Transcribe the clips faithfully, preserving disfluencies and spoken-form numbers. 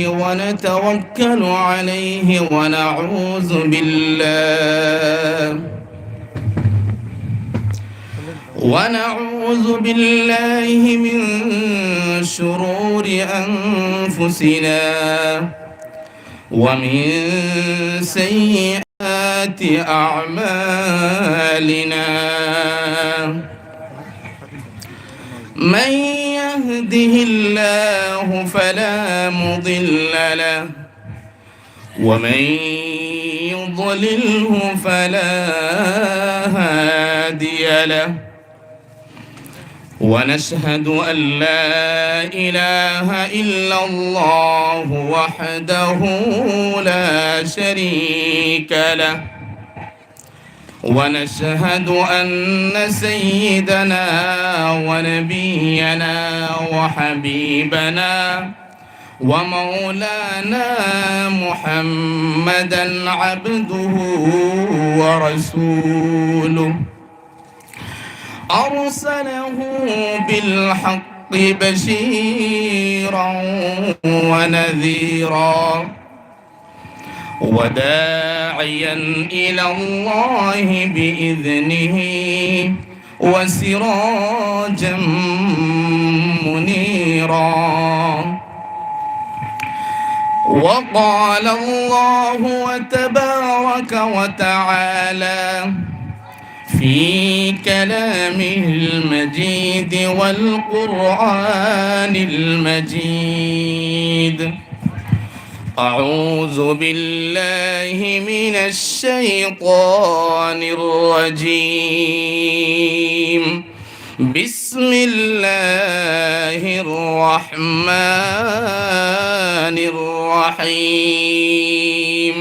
ونتوكل عليه ونعوذ بالله ونعوذ بالله من شرور أنفسنا ومن سيئات أعمالنا. من يهده الله فلا مضل له ومن يضلله فلا هادي له. ونشهد أن لا إله إلا الله وحده لا شريك له. ونشهد أن سيدنا ونبينا وحبيبنا ومولانا محمدا عبده ورسوله، أرسله بالحق بشيرا ونذيرا وداعيا إلى الله بإذنه وسراجا منيرا. وقال الله تبارك وتعالى في كلامه المجيد والقرآن المجيد: أعوذ بالله من الشيطان الرجيم. بسم الله الرحمن الرحيم.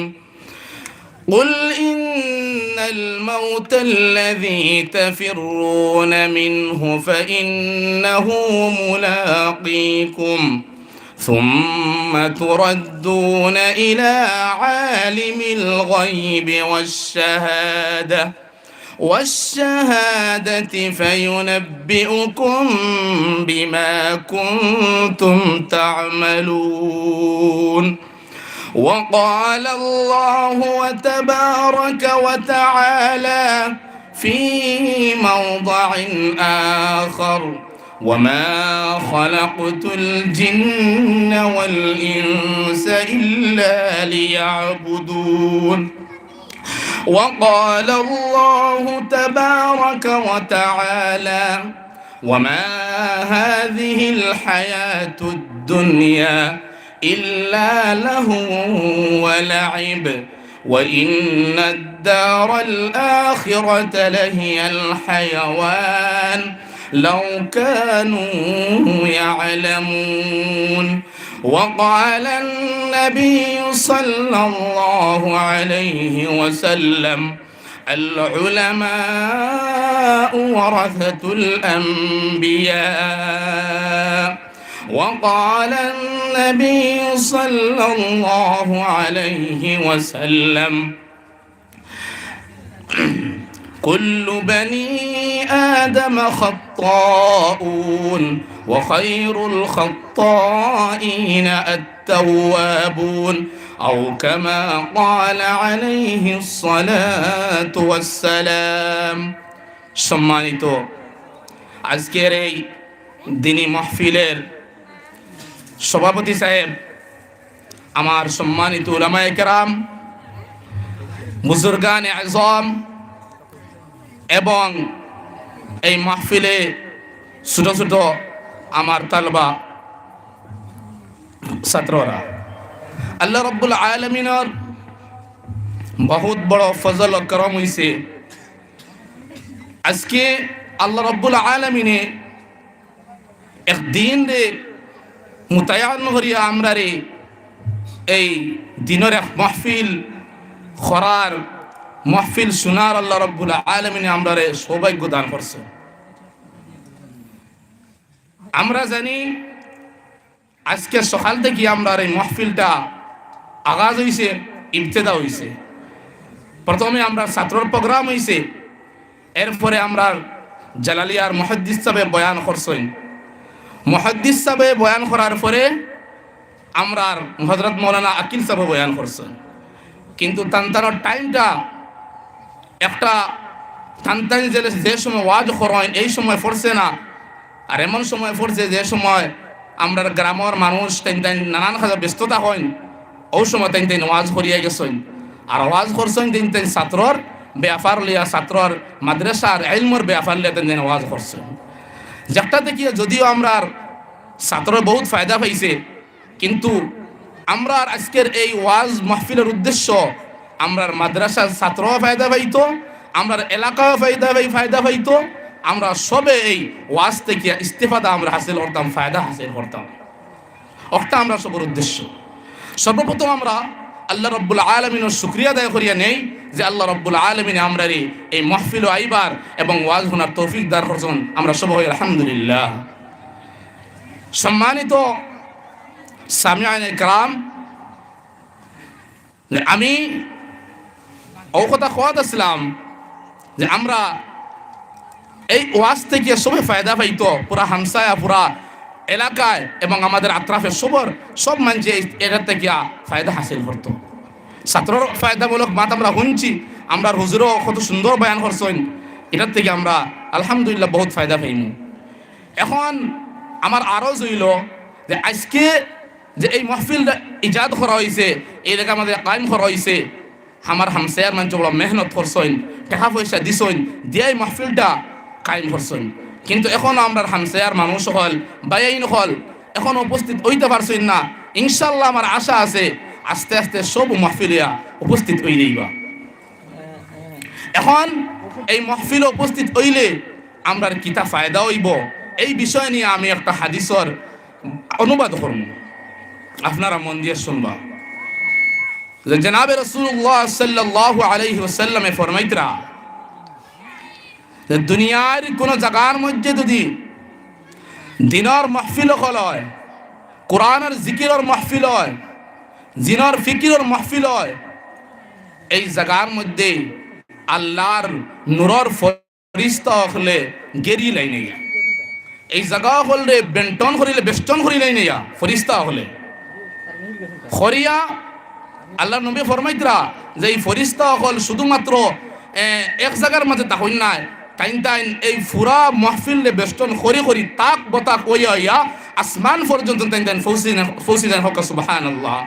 قل إن الموت الذي تفرون منه فإنه ملاقيكم ثم تردون إلى عالم الغيب والشهادة والشهادة فينبئكم بما كنتم تعملون. وقال الله تبارك وتعالى في موضع آخر: وما خلقت الجن والإنس إلا ليعبدون. وقال الله تبارك وتعالى: وما هذه الحياة الدنيا إلا لهو ولعب، وإن الدار الآخرة لهي الحيوان، لو كانوا يعلمون. وقال النبي صلى الله عليه وسلم: العلماء ورثة الأنبياء. وقال النبي صلى الله عليه وسلم: كل بني آدم خطاؤون وخير الخطائين التوابون، أو كما قال عليه الصلاة والسلام. সম্মানিত আজকের এই দিনী মাহফিলের সভাপতি সাহেব, আমার সম্মানিত উলামায়ে কেরাম, বুজুর্গানে আজম এবং এই মাহফিলে ছোট ছোট আমার তালবা ছাত্ররা, আল্লাহ রাব্বুল আলামিনর বহুত বড় ফজল ও করম অইছে। আজকে আল্লাহ রাব্বুল আলামিনে এক দিনরে মুতায়ান করিয়া আমরারে এই দিনর এক মাহফিল করার, মাহফিল শুনার আল্লাহ রাব্বুল আলামিনে আমরারে সৌভাগ্য দান করছে। আমরা জানি আজকে সকাল থাকি আমরার এই মাহফিলটা আগাজ অইছে, ইবতেদা অইছে। প্রথমে আমরার ছাত্রর প্রোগ্রাম অইছে, এরপরে আমরার জালালিয়ার মুহাদ্দিস সাহেবে বয়ান করছইন। মুহাদ্দিস সাহেবে বয়ান করার পরে আমরার হজরত মৌলানা আকিল সাহেব বয়ান করছইন, কিন্তু তান তানর টাইমটা একটা, তান তান যে, যে সময় ওয়াজ করইন এই সময় পড়ছে না, আর এমন সময় পড়ছে যে সময় আমরার গ্রামর মানুষ তাইন তাইন নানান কাজে ব্যস্ত থাকইন, অউ সময় তাইন তাইন ওয়াজ করিয়া গেছইন। আর ওয়াজ করছইন তাইন তাইন ছাত্রর ব্যাপার লইয়া, ছাত্রর মাদ্রাসার ইলমর ব্যাপার লইয়া তাইন তাইন ওয়াজ করছইন। যেটা দেখিয়া যদিও আমরার ছাত্রর বহুত ফায়দা পাইছে, কিন্তু আমরার আজকের এই ওয়াজ মাহফিলর উদ্দেশ্য, আমরার মাদ্রাসার ছাত্রও ফায়দা পাইতো, আমরার এলাকাও ফায়দা পাই-, ফায়দা পাইতো, আমরা সবে এই ওয়াজ থেকে ইস্তেফাদা আমরা হাসিল করতাম, ফায়দা হাসিল করতাম। অটা আমরা সবর উদ্দেশ্য। সর্বপ্রথম আমরা আল্লাহ রব্বুল আলামিনর শুকরিয়া আদায় করিয়া নেই যে আল্লাহ রব্বুল আলামিনে আমরারে এই মাহফিলো আইবার এবং ওয়াজ হুনার তৌফিক দান করছইন। আমরা সব কই আলহামদুলিল্লাহ। সম্মানিত সামিয়ানে কেরাম, যে আমি অউ কথা কওয়াত আছিলাম যে আমরা এই ওয়াজ থেকে সবে ফায়দা পাইতো, পুরা হামসায়া, পুরা এলাকায় এবং আমাদের আত্রাফে সবর, সব মানষে এই, এটার থেকে ফায়দা হাসিল করতো। ছাত্রর ফায়দামূলক মাত আমরা হুনছি, আমরার হুজুরও কত সুন্দর বয়ান করছইন, এটার থেকে আমরা আলহামদুলিল্লাহ বহুত ফায়দা পাইমু। এখন আমার আরজ অইলো যে আজকে যে এই মাহফিলটা ইজাদ করা অইছে, এই জাগার মাঝে কায়েম করা অইছে, আমার হামসায়ার মানষে বড় মেহনত করছইন, টেকা পয়সা দিছইন, দিয়া এই মাহফিলটা কায়েম করছইন। কিন্তু এখনো আমরার হামসায়ার মানুষ অকল, ভাইয়াইন অকল এখনো উপস্থিত অইতা পারছইন না। ইনশাআল্লাহ আমার আশা আছে আস্তে আস্তে সব মাহফিল অইয়া উপস্থিত অইযাইবা। এখন এই মাহফিলো উপস্থিত অইলে আমরার কিতা ফায়দা অইবো, এই বিষয় নিয়া আমি একটা হাদিসর অনুবাদ করমু, আপনারা মন দিয়া হুনবা। যে জনাবে রাসূলুল্লাহ সাল্লাল্লাহু আলাইহি ওয়াসাল্লামে ফরমাইতরা যে দুনিয়ার কুনু জাগার মধ্যে যদি দিনর মাহফিল অকল অয়, কোরআনর জিকিরর মাহফিল অয়, জিনর ফিকিরর মাহফিল অয়, এই জাগার মধ্যে আল্লাহর নূরর ফরিস্তা অকলে গেরি লাইন অইয়া। এই জাগা অকলরে বেন্টন করিলে, বেষ্টন করি লাইন অইয়া ফরিস্তা অকলে। করিয়া আল্লাহর নবী ফরমাইতরা যে এই ফরিস্তা অকল শুধুমাত্র, এ, এক জাগার মাঝে থাকইন নায়, তাইন তাইন এই পুরা মাহফিলরে বেষ্টন করি করি তাক বতাক অইয়া অইয়া আসমান পর্যন্ত তাইন তাইন পৌঁছি যাইন, পৌঁছি যাইন। হক্কা সুবহানাল্লাহ।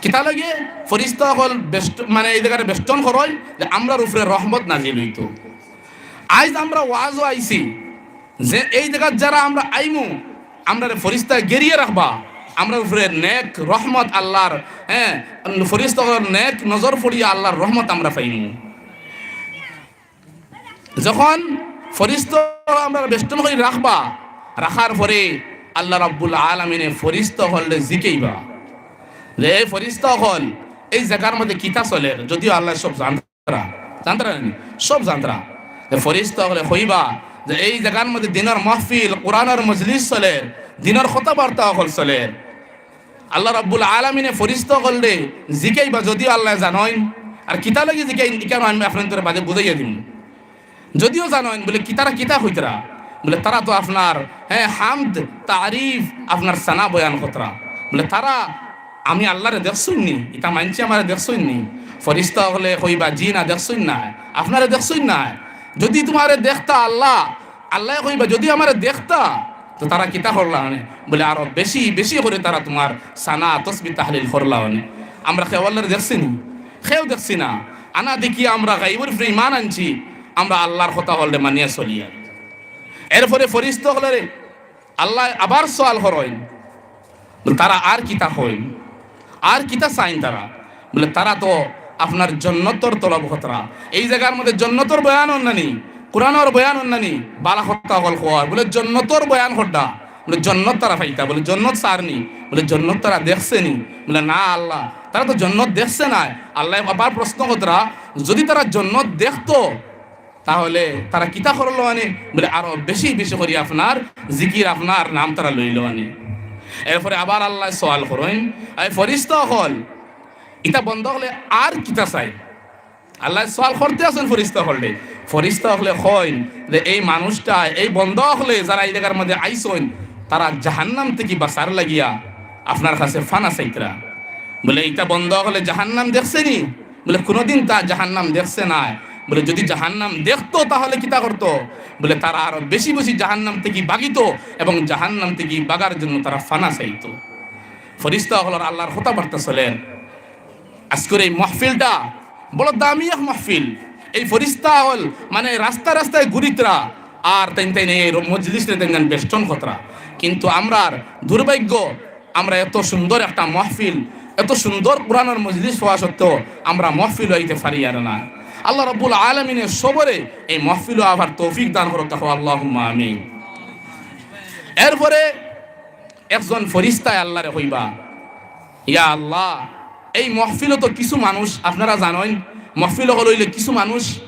কিতা লাগে ফরিস্তা অকল বেষ্ট-, মানে এই জাগারে বেষ্টন করইন যে আমরার উপরে রহমত নাজিল অইতো। আইজ আমরা ওয়াজও আইছি, যে এই জাগাত যারা আমরা আইমু, আমরারে ফরিস্তায় গেরিয়া রাখবা, আমরার উপরে নেক রহমত আল্লাহর, হ্যাঁ, ফরিস্তা অকলর নেক নজর পড়িয়া আল্লাহর রহমত আমরা পাইমু। যখন ফরিস্তা অকল আমরারে বেষ্টন করি রাখবা, রাখার পরে আল্লাহ রাব্বুল আলামিনে ফরিস্তা অকলরে জিকাইবা যে, "এই ফরিস্তা অকল, এই জাগার মধ্যে কিতা চলের?" যদিও আল্লায় সব জানতরা, জানতরা নি? সব জানতরা। যে ফরিস্তা অকলে কইবা যে এই জাগার মধ্যে দিনর মাহফিল, কোরআনর মজলিস চলের, দিনর কথাবার্তা অকল চলের। আল্লাহ রাব্বুল আলামিনে ফরিস্তা অকলরে জিকাইবা, যদিও আল্লায় জানইন। আর কিতা লাগি জিকাইন, ইখান আমি আপনারারে বাদে বুঝাইয়া দিমু। যদিও জানইন, বুলে, "কিতারা কিতা কইতরা?" বুলে, "তারা তো আপনার, হ্যাঁ, হামদ, তারিফ, আপনার সানা বয়ান করতরা।" বুলে, "তারা আমি আল্লাহরে দেখছইন নি? ইতা মানষে আমারে দেখছইন নি?" ফরিস্তা অকলে কইবা, "জি না, দেখছইন নায়, আপনারে দেখছইন নায়। যদি তুমারে দেখতা আল্লাহ, আল্লায় কইবা, যদি আমারে দেখতা, তো তারা কিতা করলা অনে?" বুলে, "আরো বেশি বেশি করি তারা তুমার সানা, তসবি, তাহলিল করলা অনে।" আমরা কেউ আল্লাহরে দেখছি নি? কেউ দেখছি না। আনা দেখি আমরা গাইবর উপরে ইমান আনছি, আমরা আল্লাহর কথা অকলরে মানিয়া চলিয়ার। এরপরে ফরিস্তা অকলরে আল্লায় আবার সওয়াল করইন, বুলে, "তারা আর কিতা কইন, আর কিতা চাইন তারা?" বুলে, "তারা তো আপনার জন্নতর তলব করতরা।" এই জাগার মধ্যে জন্নতর বয়ান অর না নি, কোরআনর বয়ান অর না নি, বালা কথা অকল কওয়ার। বুলে, "জন্নতর বয়ান কররা।" বুলে, "জন্নত তারা পাইতা?" বুলে, "জন্নত চার নি?" বুলে, "জন্নত তারা দেখছে নি?" বুলে, "না আল্লাহ, তারা তো জন্নত দেখছে নায়।" আল্লায় আবার প্রশ্ন করতরা, "যদি তারা জন্নত দেখতো, তাহলে তারা কিতা করলো অনে?" বুলে, "আরো বেশি বেশি করি আপনার জিকির, আপনার নাম তারা লইলো অনে।" এরপরে আবার আল্লায় সওয়াল করইন, "এই ফরিস্তা অকল, ইতা বন্দা অকলে আর কিতা চাই?" আল্লায় সওয়াল করতে আছইন ফরিস্তা অকলরে। ফরিস্তা অকলে কইন যে, "এই মানুষটা, এই বন্দা অকলে যারা এই জাগার মধ্যে আইছইন, তারা জাহান্নাম থাকি বাঁচার লাগিয়া আপনার কাছে ফানা চাইতরা। বলে, "ইতা বন্দা অকলে জাহান্নাম দেখছে নি?" বলে, "কুনুদিন তা জাহান্নাম দেখছে নায়।" বলে, "যুদি জাহান্নাম দেখতো তাহলে কিতা করতো?" বলে, "তারা আরো বেশি বেশি জাহান্নাম থাকি ভাগিতো এবং জাহান্নাম থাকি ভাগার জন্য তারা ফানা চাইতো।" ফিরিস্তা অকলর আল্লার কথাবার্তা চলের। আজকের এই মাহফিলটা বড় দামি এক মাহফিল। এই ফিরিস্তা অকল মানে রাস্তায় রাস্তায় ঘুরিতরা, আর তাইন তাইন এই মজলিসরে তাইন তাইন বেষ্টন করতরা। কিন্তু আমরার দুর্ভাগ্য, আমরা এত সুন্দর একটা মাহফিল, এত সুন্দর কোরআনর মজলিস হওয়া সত্ত্বেও আমরা মাহফিলো আইতে পারিয়ার না। আল্লাহ রাব্বুল আলামিনে সবরে এই মাহফিলো আবার তৌফিক দান করুক, তাকো আল্লাহুম্মা আমিন। এরপরে একজন ফিরিস্তায় আল্লারে কইবা, "ইয়া আল্লাহ, এই মাহফিলো তো কিছু মানুষ, আপনারা জানইন, মাহফিল অকল অইলে কিছু মানুষ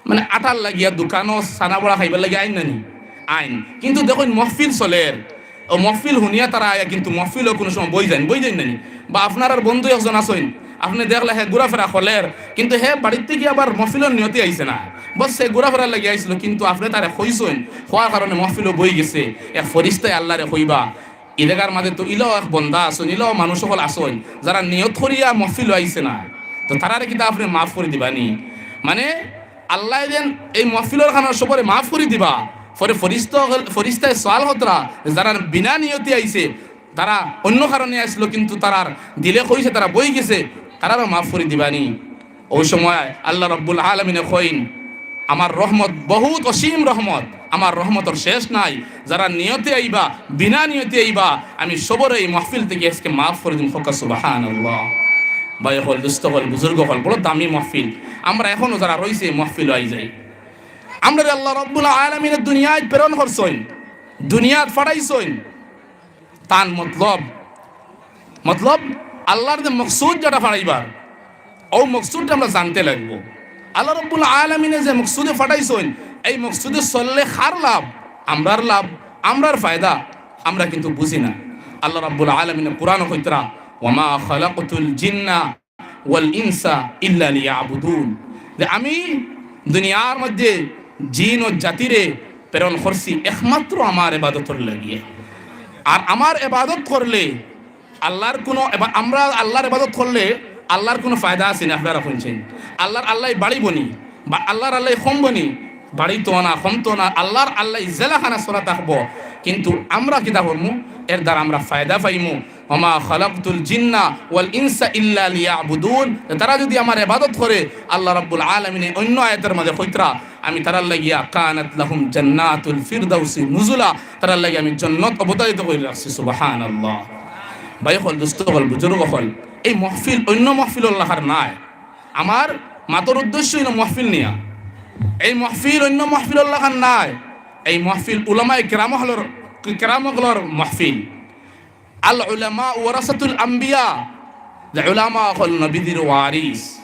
মানে আটার লাগিয়া দোকানো চানা বড়া খাইবার লাগি আইন না নি? আইন। কিন্তু দেখইন মাহফিল চলের, অউ মাহফিল হুনিয়া তারা আইয়া কিন্তু মাহফিলো কুনু সময় বই যাইন, বই যাইন না নি? বা আপনারার বন্ধু একজন আছইন, আপনে দেখলা হে ঘুরাফেরা করলের, কিন্তু হে বাড়িত থাকি আবার মাহফিলর নিয়তে আইছে না, বস হে ঘুরাফেরার লাগি আইছিল, কিন্তু আপনে তারে কইছইন, কওয়ার কারণে মাহফিলো বই গেছে।" এক ফিরিস্তায় আল্লারে কইবা, "ই জাগার মাঝে তো ইলাও এক বন্দা আছইন, ইলাও মানুষ অকল আছইন, যারা নিয়ত করিয়া মাহফিলো আইছে না, তো তারারে কিতা আপনে মাফ করি দিবা নি?" মানে আল্লায় যেন এই মাহফিলর খানোর সবরে মাফ করি দিবা। পরে ফিরিস্তা অকল, ফিরিস্তায় সওয়াল করতরা, যারা বিনা নিয়তে আইছে, তারা অন্য কারণে আইছিল, কিন্তু তারার দিলে কইছে, তারা বই গেছে, তারারও মাফ করি দিবা নি? অউ সময় আল্লাহ রাব্বুল আলামিনে কইন, "আমার রহমত বহুত অসীম রহমত, আমার রহমতর শেষ নাই। যারা নিয়তে আইবা, বিনা নিয়তে আইবা, আমি সবরে এই মাহফিল থাকি আজকে মাফ করি দিমু।" কউক্কা সুবহানাল্লাহ। ভাই অকল, দোস্ত অকল, বুজুর্গ অকল, বড় দামি মাহফিল। আমরা এখনো যারা রইছি এই মাহফিলো আই যাই। আমরারে আল্লাহ রাব্বুল আলামিনে দুনিয়াত প্রেরণ করছইন, দুনিয়াত পাঠাইছইন, তান মতলব, মতলব আল্লার যে মকসুদ যেটা পাঠাইবার, অউ মকসুদটা আমরা জানতে লাগবো। আল্লাহ রাব্বুল আলামিনে যে মকসুদে পাঠাইছইন, এই মকসুদে চললে কার লাভ? আমরার লাভ, আমরার ফায়দা, আমরা কিন্তু বুঝি না। আল্লাহ রাব্বুল আলামিনে কোরআনো কইতরা, "ওয়ামা খালাকতুল জিন্না ওয়াল ইনসা ইল্লা লিয়াবুদুন", যে আমি দুনিয়ার মধ্যে জিন ও জাতিরে প্রেরণ করছি একমাত্র আমার ইবাদতর লাগিয়া। আর আমার ইবাদত করলে আল্লার কুনু এবা-, আমরা আল্লার ইবাদত করলে আল্লার কুনু ফায়দা আছে নি? আপনারা কইন চাইন, আল্লার আল্লায় বাড়িবো নি? বা আল্লার আল্লায় কমবো নি? বাড়িতো না, কমতো না। আল্লার আল্লায় যেলাখান চলা থাকবো, কিন্তু আমরা কিতা করমু? এর দ্বারা আমরা ফায়দা পাইমু। "ওয়ামা খালাকতুল জিন্না ওয়াল ইনসা ইল্লা লিয়াবুদুন", তারা যুদি আমার ইবাদত করে, আল্লাহ রাব্বুল আলামিনে অন্য আয়াতর মাঝে কইতরা, "আমি তারার লাগিয়া কানাত লাহুম জান্নাতুল ফিরদাউসি নুজুলা", তারার লাগি আমি জন্নত অবতারিত করি রাখছি। সুবহানাল্লাহ। ভাই অকল, দোস্ত অকল, বুজুর্গ অকল, এই মাহফিল অন্য মাহফিলর লাখান নায়। আমার মাতর উদ্দেশ্য অইলো মাহফিল নিয়া। এই মাহফিল অন্য মাহফিলর লাখান নায়। এই মাহফিল উলামায়ে কেরাম অকলর, কেরাম অকলর মাহফিল। আল উলামা ওয়ারাসাতুল আম্বিয়া, যে উলামা অকল নবীজির ওয়ারিস।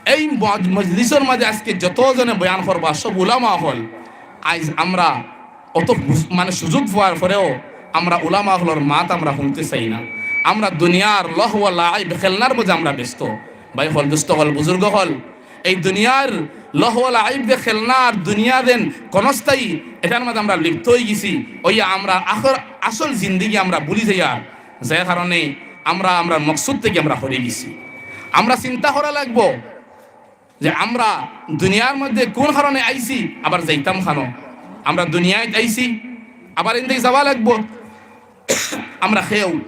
এই মজ-, মজলিসর মাঝে আজকে যত জনে বয়ান করবা, সব উলামা অকল। আইজ আমরা অত বুঝ-, মানে সুযোগ পাওয়ার পরেও আমরা উলামা অকলর মাত আমরা হুনতে চাই না। আমরা দুনিয়ার লহও লাইব খেলনার মাঝে আমরা ব্যস্ত। ভাই অকল, দোস্ত অকল, বুজুর্গ অকল, এই দুনিয়ার লহও লাইব যে খেলনা আর দুনিয়া যেন ক্ষণস্থায়ী, এটার মাঝে আমরা লিপ্ত অই গেছি। অইয়া আমরা আখর-, আসল জিন্দেগি আমরা ভুলি যাইয়ার, যে কারণে আমরা, আমরা মকসুদ থাকি আমরা হরি গেছি। আমরা চিন্তা করা লাগবো যে আমরা দুনিয়ার মধ্যে কুন কারণে আইছি, আবার যাইতাম খানো। আমরা দুনিয়াত আইছি, আবার ইন থাকি যাওয়া লাগবো। আমরা কেউ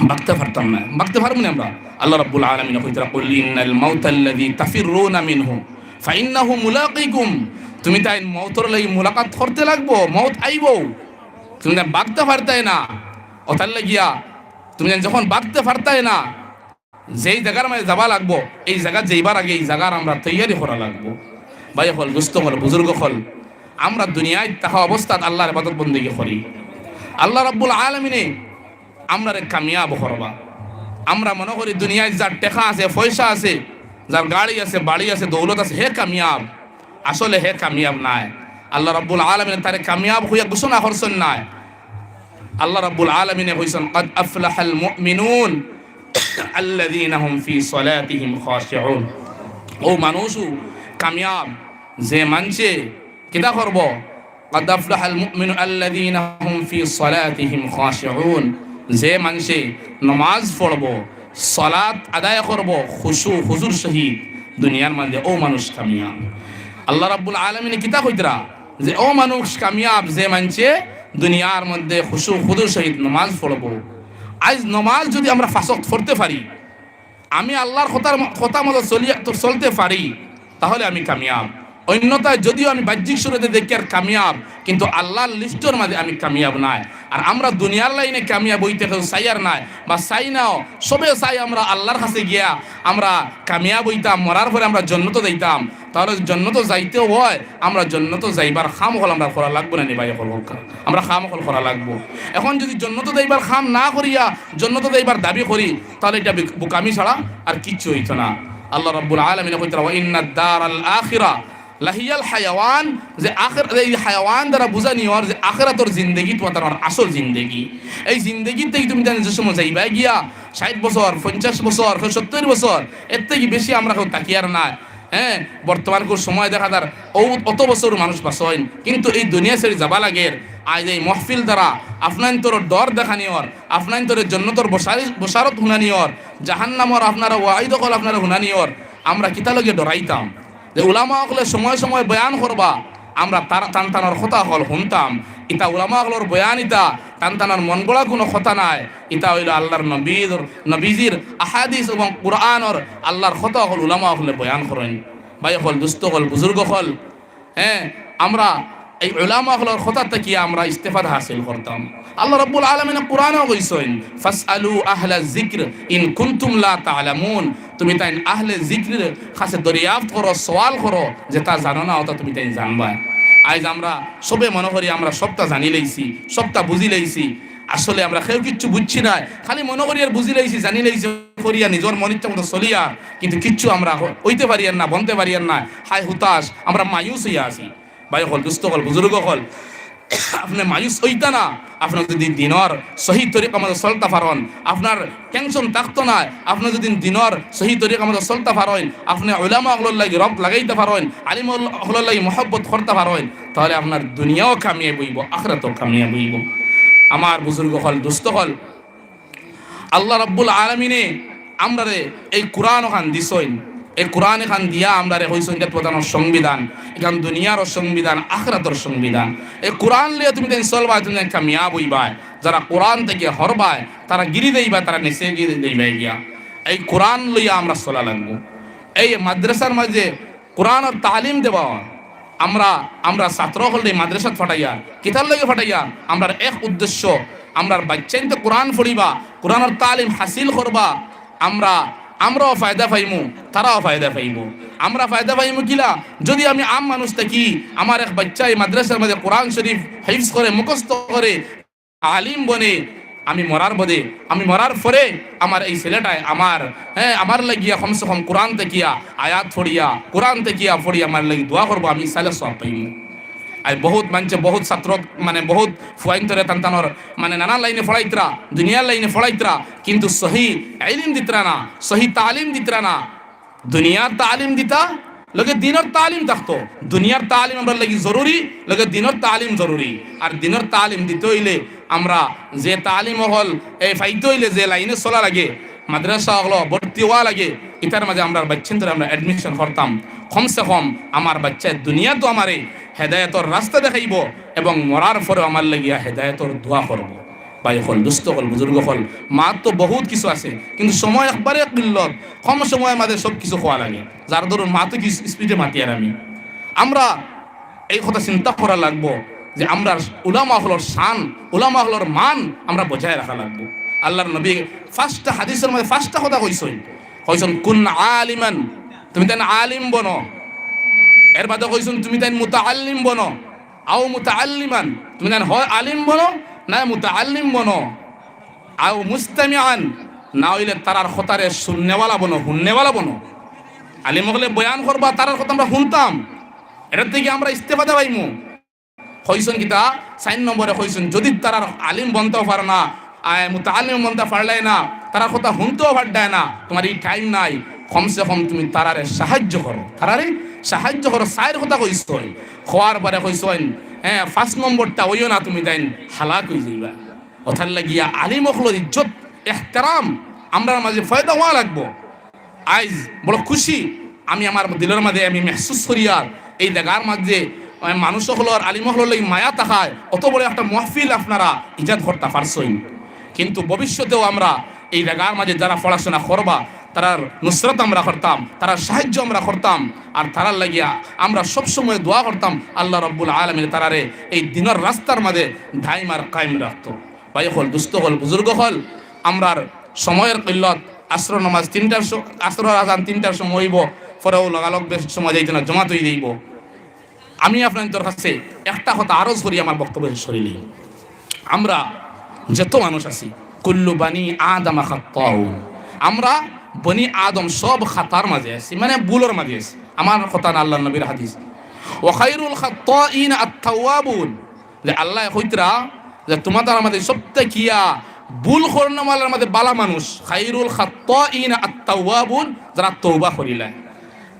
ভাগতে পারতাম না, ভাগতে পারমু নি আমরা? আল্লাহ রাব্বুল আলামিনে কইতরা, "কুল ইন্নাল মাউতাল্লাযী তাফিররুনা মিনহু ফাইন্নাহু মুলাকিকুম।" তুমি তাইন মউতর লাগি মুলাকাত করতে লাগবো, মউত আইবো। তুমি তাইন ভাগতে পারতায় না, অতার লাগিয়া তুমি তাইন যখন ভাগতে পারতায় না, যেই জাগার মাঝে যাওয়া লাগবো, এই জাগাত যাইবার আগে এই জাগার আমরা তৈয়ারি করা লাগবো। ভাই অকল, দোস্ত অকল, বুজুর্গ অকল, আমরা দুনিয়াত থাকা অবস্থাত আল্লার ইবাদত বন্দেগি করি। আল্লাহ রাব্বুল আলামিনে আমরারে কামিয়াব করবা। আমরা মনো করি দুনিয়াত যার টেকা আছে, পয়সা আছে, যার গাড়ি আছে, বাড়ি আছে, দৌলত আছে, হে কামিয়াব। আসলে হে কামিয়াব নায়। আল্লাহ রাব্বুল আলামিনে তারে কামিয়াব কইয়া ঘোষণা করছইন নায়। আল্লাহ রাব্বুল আলামিনে কইছইন, "ক্বাদ আফলাহাল মুমিনুন আল্লাযীনা হুম ফী সালাতিহিম খাশিউন।" অউ মানুষউ কামিয়াব, যে মানষে কিতা করবো? "ক্বাদ আফলাহাল মুমিনুন আল্লাযীনা হুম ফী সালাতিহিম খাশিউন।" যে মানষে নমাজ পড়বো, সালাত আদায় করবো খুশু খুজুর সহিত দুনিয়ার মাঝে, অউ মানুষ কামিয়াব। আল্লাহ রাব্বুল আলামিনে কিতা কইতরা? যে অউ মানুষ কামিয়াব যে মানষে দুনিয়ার মধ্যে খুশু খুজুর সহিত নমাজ পড়বো। আইজ নমাজ যুদি আমরা পাঁচ ওয়াক্ত পড়তে পারি, আমি আল্লাহর কথার ম-, কথা মতো চলিয়া, তো চলতে পারি, তাহলে আমি কামিয়াব। অন্যথায় যদিও আমি বাহ্যিক সুরতে দেখিয়ার কামিয়াব, কিন্তু আল্লাহর লিস্টর মাঝে আমি কামিয়াব নায়। আর আমরা দুনিয়ার লাইনে কামিয়াব অইতে কেউ চাইয়ার নায় বা চাই নাও, সবে চাই আমরা আল্লাহর কাছে গিয়া আমরা কামিয়াব অইতাম, মরার পরে আমরা জন্নতো যাইতাম। তাহলে জন্নতো যাইতে হয়, আমরা জন্নতো যাইবার কাম অকল আমরা করা লাগবো না নি ভাই অকল? আমরা কাম অকল করা লাগবো। এখন যুদি জন্নতো যাইবার কাম না করিয়া জন্নতো যাইবার দাবি করি, তাহলে ইটা বিক-, বোকামি ছাড়া আর কিচ্ছু অইতো না। আল্লাহ রাব্বুল আলামিনে কইতরা, "ওয়া ইন্নাদ দারাল আখিরা লাহিয়াল হায়াওয়ান", যে আখের-, এই হায়াওয়ান দ্বারা বুঝানি অর যে আখেরাতর জিন্দেগি তুমার তার আসল জিন্দেগি। এই জিন্দেগির থাকি তুমি তাইন যে সময় যাইবা গিয়া, ষাইট বছর, পঞ্চাশ বছর, কেউ সত্তইর বছর, এর থাকি বেশি আমরা কেউ থাকিয়ার নায়। হ্যাঁ, বর্তমান কেউ সময় দেখা যার অউ অত বছর মানুষ বাঁচইন, কিন্তু এই দুনিয়া ছেড়ি যাবা লাগের। আইজ এই মহফিল দ্বারা আপনাইন্তর ডর দেখানি অর, আপনাইন্তরে জন্নতর বশারি-, বশারত হুনানি অর, জাহান্নামর আপনারা ওয়াইদ অকল আপনারা হুনানি অর। আমরা কিতা লাগি ডরাইতাম? যে উলামা অকলে সময় সময় বয়ান করবা, আমরা তার তান তানর কথা অকল হুনতাম। ইতা উলামা অকলর বয়ান ইতা, তান তানর মন গড়া কুনু কথা নায়। ইতা অইলো আল্লাহর নবীর, নবীজির আহাদিস এবং কুরআনর আল্লাহর কথা অকল উলামা অকলে বয়ান করইন। ভাই অকল, দুস্ত অকল, বুজুর্গ অকল, হ্যাঁ, আমরা এই উলামা অকলর কথা থাকি আমরা ইস্তেফাদা হাসিল করতাম। আল্লাহ রাব্বুল আলামিনে কুরআনো কইছইন, "ফাসআলু আহলা যিকর ইন কুনতুম লা তা'লামুন।" তুমি তাইন আহলে জিকরর কাছে দরিয়াফত করো, সওয়াল করো, যেতা জানো না অতা তুমি তাইন জানবায়। আইজ আমরা সবে মনো করি আমরা সবতা জানি লাইছি, সবতা বুঝি লাইছি। আসলে আমরা কেউ কিচ্ছু বুঝছি না, খালি মনো করি আর বুঝি লাইছি, জানি লাইছি, করিয়া নিজর মন ইচ্ছা মতো চলিয়া, কিন্তু কিচ্ছু আমরা হ-, অইতে পারিয়ার না, বনতে পারিয়ার না। হায় হুতাশ, আমরা মায়ুস অইয়া আছি। ভাই অকল, দুস্ত অকল, বুজুর্গ অকল, আপনে মায়ুস অইতা না। আপনে যুদি দিনর সহি তরিকা মতো চলতা পারইন, আপনার টেনশন থাকতো নায়। আপনে যুদি দিনর সহি তরিকা মতো চলতা পারইন, আপনে উলামা অকলর লাগি রব লাগাইতা পারইন, আলিম অকল-, অকলর লাগি মহব্বত করতা পারইন, তাহলে আপনার দুনিয়াও কামিয়াব অইবো, আখিরাতও কামিয়াব অইবো। আমার বুজুর্গ অকল, দুস্ত অকল, আল্লাহ রাব্বুল আলামিনে আমরারে এই কুরআন অখান দিছইন। এই কুরআন এখান দিয়া আমরারে কইছইন যে প্রধান সংবিধান, এখান দুনিয়ার সংবিধান, আখিরাতর সংবিধান। এই কুরআন লইয়া তুমি তাইন চলবায়, তুমি তাইন কামিয়াব অইবায়। যারা কুরআন থাকি হরবায়, তারা গিরি যাইবা, তারা নিচে গিরি যাইবা গিয়া। এই কুরআন লইয়া আমরা চলা লাগবো। এই মাদ্রাসার মাঝে কুরআনর তালিম দেওয়া অর। আমরা, আমরা ছাত্র অকলরে মাদ্রাসাত ফাটাইয়ার, কিতার লাগি ফাটাইয়ার? আমরার এক উদ্দেশ্য, আমরার বাচ্চাইন্তে কুরআন পড়িবা, কুরআনর তালিম হাসিল করবা। আমরা, আমরাও ফায়দা পাইমু, তারাও ফায়দা পাইবো। আমরা ফায়দা পাইমু কিলা? যুদি আমি আম মানুষ থাকি, আমার এক বাচ্চায় মাদ্রাসার মাঝে কুরআন শরীফ হিফজ করে, মুখস্থ করে, আলিম বনে, আমি মরার বাদে, আমি মরার পরে আমার এই ছেলেটায় আমার, হ্যাঁ, আমার লাগিয়া কমসে কম কুরআন থাকিয়া আয়াত পড়িয়া, কুরআন থাকিয়া পড়িয়া আমার লাগি দোয়া করবো, আমি ইসালে সওয়াব পাইমু। আর বহুত মানষে, বহুত ছাত্র, মানে, বহুত ফুয়াইন্তরে তান তানর, মানে, নানান লাইনে পড়াইতরা, দুনিয়ার লাইনে পড়াইতরা, কিন্তু সহি ইলিম দিতরা না, সহি তালিম দিতরা না। দুনিয়ার তালিম দিতা, লগে দিনর তালিম থাকতো। দুনিয়ার তালিম আমরার লাগি জরুরি, লগে দিনর তালিম জরুরি। আর দিনর তালিম দিতে অইলে আমরা যে তালিম অকল, এই পাইতে অইলে যে লাইনে চলা লাগে, মাদ্রাসা অকলো ভর্তি অওয়া লাগে, ইতার মাঝে আমরার বাচ্চাইন্তরে আমরা admission করতাম। কমসে কম আমার বাচ্চায় দুনিয়াত আমারে হেদায়েতর রাস্তা দেখাইবো এবং মরার পরেও আমার লাগিয়া হেদায়েতর দোয়া করবো। ভাই অকল, দুস্ত অকল, বুজুর্গ অকল, মাত তো বহুত কিছু আছে, কিন্তু সময় একবারে কিল্লত, কম সময়র মাঝে সব কিছু কওয়া লাগে। যার দরুন মাত কি স্পিডে মাতিয়ার আমি। আমরা এই কথা চিন্তা করা লাগবো যে আমরার উলামা অকলর শান, উলামা অকলর মান আমরা বজায় রাখা লাগবো। আল্লাহর নবী পাঁচটা হাদিসর মাঝে পাঁচটা কথা কইছইন, কইছইন, "কুন আলিমান", তুমি তাইন আলিম বনো। এর বাদে কইছইন, "তুমি তাইন মুতাআল্লিম বনো।" আও মুতাআল্লিমান, তুমি তাইন হয় আলিম বনো, না মুতাআল্লিম বনো, আও মুস্তামিআন, না অইলে তারার কথারে শুননেওয়ালা বনো, হুননেওয়ালা বনো। আলিম অকলে বয়ান করবা, তারার কথা আমরা হুনতাম, এটার থাকি আমরা ইস্তেফাদা পাইমু। কইছইন কিতা? চাইর নম্বরে কইছইন, যুদি তারার আলিম বনতাও পারো না, আয়, মুতাআল্লিম বনতা পারলায় না, তারার কথা হুনতেও পারলায় না, তুমার ই টাইম নাই, কমসে কম তুমি তারারে সাহায্য করো, তারারে সাহায্য করো। চাইর কথা কইছইন, কওয়ার পরে কইছইন, হ্যাঁ, পাঁচ নম্বরটা অইও না, তুমি তাইন হালাক অইযাইবা। অতার লাগিয়া আলিম অকলর ইজ্জত, এহতেরাম আমরার মাঝে পয়দা অওয়া লাগবো। আইজ বড় খুশি আমি আমার দিলর মাঝে আমি মেহসুস করিয়ার, এই জাগার মাঝে, আহ, মানুষ অকলর, আলিম অকলর লাগি মায়া থাকায় অত বড় একটা মাহফিল আপনারা ইজাদ করতা পারছইন। কিন্তু ভবিষ্যতেও আমরা এই জাগার মাঝে যারা পড়াশোনা করবা, তারার নুসরত আমরা করতাম, তারার সাহায্য আমরা করতাম, আর তারার লাগিয়া আমরা সবসময় দোয়া করতাম আল্লাহ রাব্বুল আলামিন তারারে এই দিনর রাস্তার মাঝে দাইম আর কায়েম রাখতো। ভাই অকল, দুস্ত অকল, বুজুর্গ অকল, আমরার সময়র কিল্লত, আসরর নামাজ তিনটার স-, আসরর আজান তিনটার সময় অইবো, পরেও লগালগ বেশ সময় যাইতো না, জমাত অই যাইবো। আমি আপনাইন্তর কাছে একটা কথা আরজ করি আমার বক্তব্য শেষ করিলি। আমরা যত মানুষ আছি, কুল্লু বানি আদম খাত্তাউন, আমরা বনি আদম সব খাতার মাঝে আছি, মানে ভুলর মাঝে আছি। আমার কথা না, আল্লাহর নবীর হাদিস, ওয়া খায়রুল খাত্তাইন আত-তাওয়াবুন, যে আল্লায় কইতরা যে তুমাতার মাঝে সবথেকিয়া ভুল করনেওয়ালার মাঝে বালা মানুষ, খায়রুল খাত্তাইন আত-তাওয়াবুন, যারা তওবা করিলায়।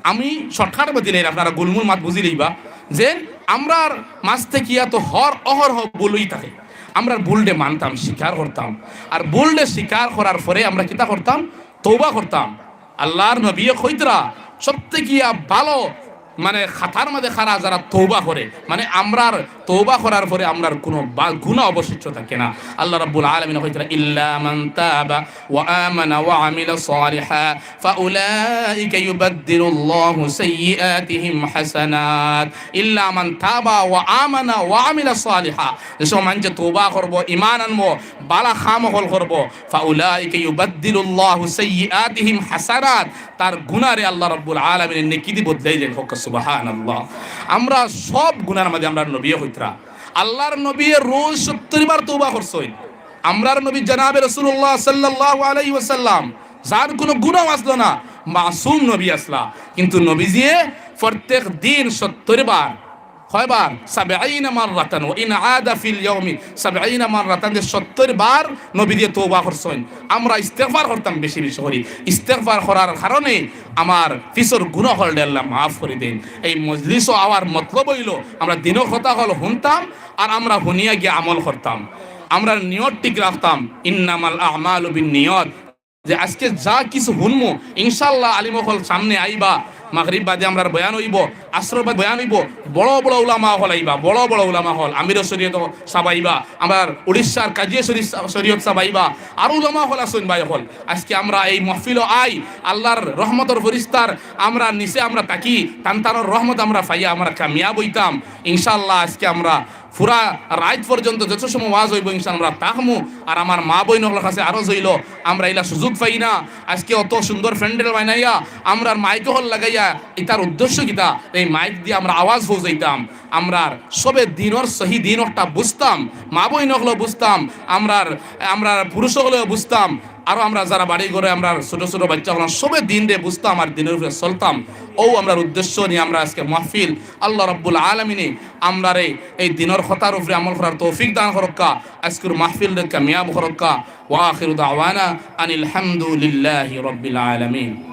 আমি shortcut মাত দিলাই, আপনারা গুলমুল মাত বুঝিলাইবা যে আমরার মাঝ থাকিয়া তো হর অহরহ ভুল অই থাকে। আমরার ভুলরে মানতাম, স্বীকার করতাম, আর ভুলরে স্বীকার করার পরে আমরা কিতা করতাম? তওবা করতাম। আল্লাহর নবীয়ে কইতরা সবথেকিয়া ভালো মানে খাতার মাঝে খাড়া যারা তওবা করে, মানে আমরার তওবা করার পরে আমরার কোনো বা-, গুনাহ অবশিষ্ট থাকে না। আল্লাহ রাব্বুল আলামিন কইতরা, "ইল্লা মান তাবা ওয়া আমানা ওয়া আমিলা সালিহা ফাউলাইকা ইউবাদদিলুল্লাহু সাইয়্যিআতিহিম হাসানাত।" ইল্লা মান তাবা ওয়া আমানা ওয়া আমিলা সালিহা, যে সময় মানষে তওবা করবো, ঈমান আনবো, বালা কাম অকল করবো, ফাউলাইকা ইউবাদদিলুল্লাহু সাইয়্যিআতিহিম হাসানাত, তার গুনারে আল্লাহ রাব্বুল আলামিনে নেকি দি বদলাই দেইন। কউক্কা সুবহানাল্লাহ। আমরা সব গুনার মাঝে আমরার নবীয়ে কইতরা, আল্লাহর নবীয়ে রোজ সত্তর বার তওবা করছইন। আমরার নবী জনাবে রাসূলুল্লাহ সাল্লাল্লাহু আলাইহি ওয়াসাল্লাম, যার কোনো গুনাহ আছলো না, মাসুম নবী আছলা, কিন্তু নবীজিয়ে প্রত্যেক দিন সত্তর বার, কয়বার? সাবঈনা মাররাতান, ওয়া ইন আদা ফিল ইয়াউমি সাবঈনা মাররাতান, যে সত্তর বার নবীজিয়ে তওবা করছইন। আমরা ইস্তেগফার করতাম বেশি বেশি করি। ইস্তেগফার করার কারণে আমার পিছর গুনাহ অকলরে আল্লায় মাফ করি দেইন। এই মজলিসো আওয়ার মতলব অইলো আমরা দিনর কথা অকল হুনতাম আর আমরা হুনিয়া গিয়া আমল করতাম। আমরার নিয়ত ঠিক রাখতাম, ইন্নামাল আমালু বিন নিয়ত। যে আজকে যা কিছু হুনমু, ইনশাআল্লাহ আলিম অকল সামনে আইবা, মাগরিব বাদে আমরার বয়ান অইবো, আসরর বাদে বয়ান অইবো, বড় বড় উলামা অকল আইবা, বড় বড় উলামা অকল, আমিরে শরিয়ত সাব আইবা, আমরার উড়িষ্যার কাজিয়ে শরি-, শরিয়ত সাব আইবা, আরো উলামা অকল আছইন ভাই অকল। আজকে আমরা এই মাহফিলো আই, আল্লাহর রহমতর ফিরিস্তার আমরা নিচে আমরা থাকি, তান তানর রহমত আমরা পাইয়া আমরা কামিয়াব অইতাম। ইনশাআল্লাহ আজকে আমরা পুরা রাইত পর্যন্ত যত সময় ওয়াজ অইবো ইনশাআল্লাহ আমরা থাকমু। আর আমার মা বইন অকলর কাছে আরজ অইলো, আমরা ইলা সুযোগ পাই না। আজকে অত সুন্দর প্যান্ডেল বানাইয়া, আমরার মাইক অকল লাগাইয়া, ইতার উদ্দেশ্য কিতা? এই মাইক দিয়া আমরা আওয়াজ পৌঁছাইতাম। আমরার সবে দিনর সহি দিন একটা বুঝতাম, মা বইন অকলও বুঝতাম, আমরার, আমরার পুরুষ অকলও বুঝতাম, আরো আমরা যারা বাড়ি ঘরে আমরার ছোট ছোট বাইচ্চা অকল সবে দিনরে বুঝতাম আর দিনর উপরে চলতাম। অউ আমরার উদ্দেশ্য নিয়া আমরা আজকে মাহফিল। আল্লাহ রাব্বুল আলামিনে আমরারে এই দিনর কথার উপরে আমল করার তৌফিক দান করউক্কা। আজকের মাহফিলরে কামিয়াব করউক্কা। ওয়া আখিরু দাওয়ানা আনিল হামদুলিল্লাহি রাব্বিল আলামিন।